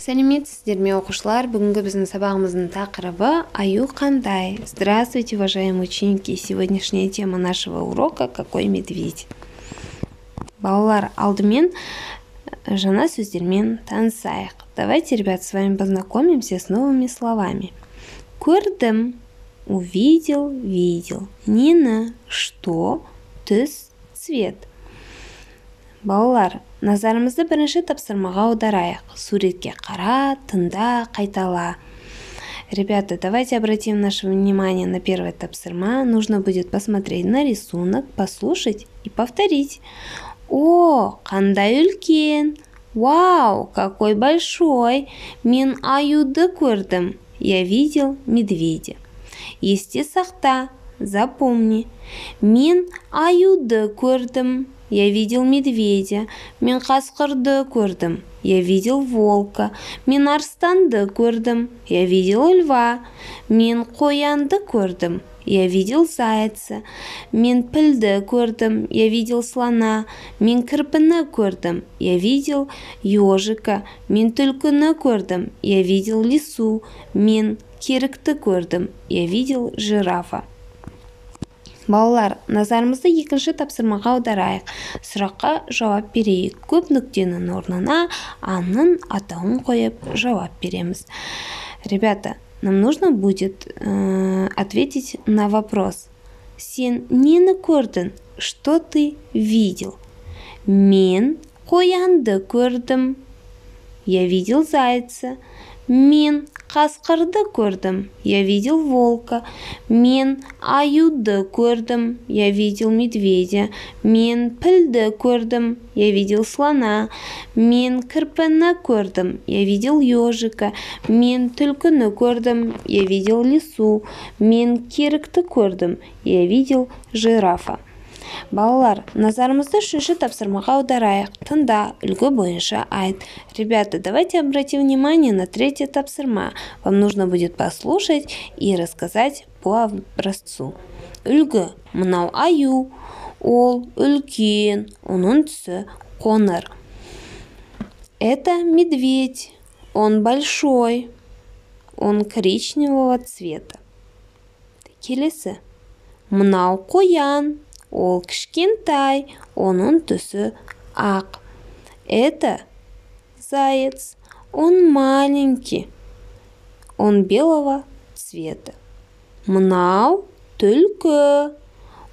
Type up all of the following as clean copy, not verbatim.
Сәлеметсіздер ме, оқушылар! Бүгінгі біздің сабағымыздың тақырыбы: аю қандай? Здравствуйте, уважаемые ученики! Сегодняшняя тема нашего урока: какой медведь? Балалар, алдымен жаңа сөздермен танысайық. Давайте, ребят, с вами познакомимся с новыми словами. Көрдім — увидел, видел. Нені — что, түс — цвет. Балалар, назарымызды бірінші тапсырмаға аударайық. Суретке қара, тыңда, қайтала. Ребята, давайте обратим наше внимание на первое тапсырма. Нужно будет посмотреть на рисунок, послушать и повторить. О, қандай үлкен! Вау, какой большой! Мен аюды көрдім. Я видел медведя. Есте сақта, запомни. Мен аюды көрдім. Я видел медведя. Мен қасқырды көрдім. Я видел волка. Мен арыстанды көрдім. Я видел льва. Мен қоянды көрдім. Я видел зайца. Мен пілді көрдім. Я видел слона. Мен кірпіні көрдім. Я видел ежика. Мен түлкіні көрдім. Я видел лису. Мен керікті көрдім. Я видел жирафа. Балалар, назарымызды екінші тапсырмаға аударайық. Сұраққа жауап берейік. Көп нүктенің орнына аңның атауын қойып, жауап береміз. Ребята, нам нужно будет ответить на вопрос: сен нені көрдің? Что ты видел? Мен қоянды көрдім. Я видел зайца. Мен қасқырды көрдім. Я видел волка. Мен аюды көрдім. Я видел медведя. Мен пілді көрдім. Я видел слона. Мен кірпіні көрдім. Я видел ежика. Мен түлкіні көрдім. Я видел лису. Мен керікті көрдім. Я видел жирафа. Балалар, назарымызды үшінші тапсырмаға аударайық. Тыңда, үлгі бойынша айт. Ребята, давайте обратим внимание на третье тапсырма. Вам нужно будет послушать и рассказать по образцу. Үлгі: мынау аю, ол үлкен, оның түсі қоңыр. Это медведь, он большой, он коричневого цвета. Келесі: мынау қоян, ол кішкентай, оның түсі ақ. Это заяц, он маленький, он белого цвета. Мынау түлкі,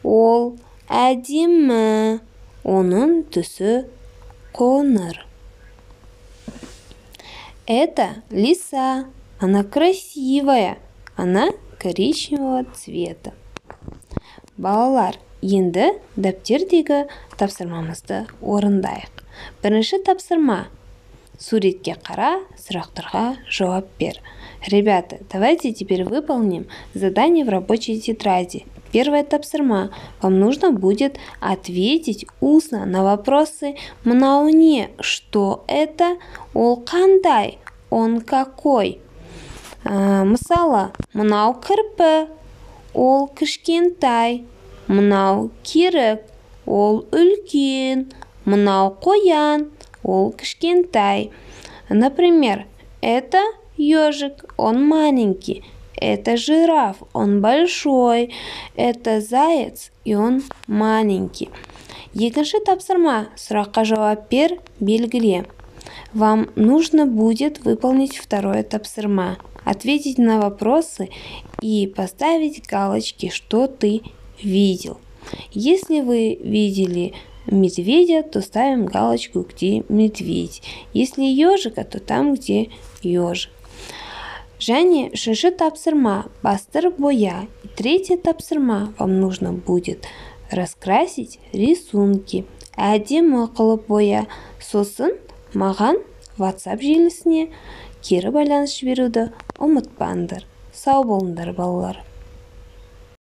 ол әдемі, оның түсі қоңыр. Это лиса, она красивая, она коричневого цвета. Балалар, енді дәптердегі тапсырмамызды орындайық. Бірінші тапсырма: суретке қара, сұрақтарға жауап бер. Ребята, давайте теперь выполним задание в рабочей тетради. Первое тапсырма: вам нужно будет ответить устно на вопросы. Мынау не? Что это? Ол қандай? Он какой? Мысалы, мынау кірпі, ол кішкентай. Мынау керік, ол үлкен. Мынау қоян, ол кішкентай. Например, это ежик, он маленький. Это жираф, он большой. Это заяц, и он маленький. Екінші тапсырма: сұраққа жауап бер, белгіле. Вам нужно будет выполнить второе тапсырма, ответить на вопросы и поставить галочки, что ты видел. Если вы видели медведя, то ставим галочку, где медведь. Если ежика, то там, где ежик. Және үшінші тапсырма: бастыр, боя. И третье тапсырма: вам нужно будет раскрасить рисунки. Әдемі қылып боя. Сосын маған WhatsApp желісіне кері байланыс жіберуді ұмытпаңдар. Сау болыңдар, балалар!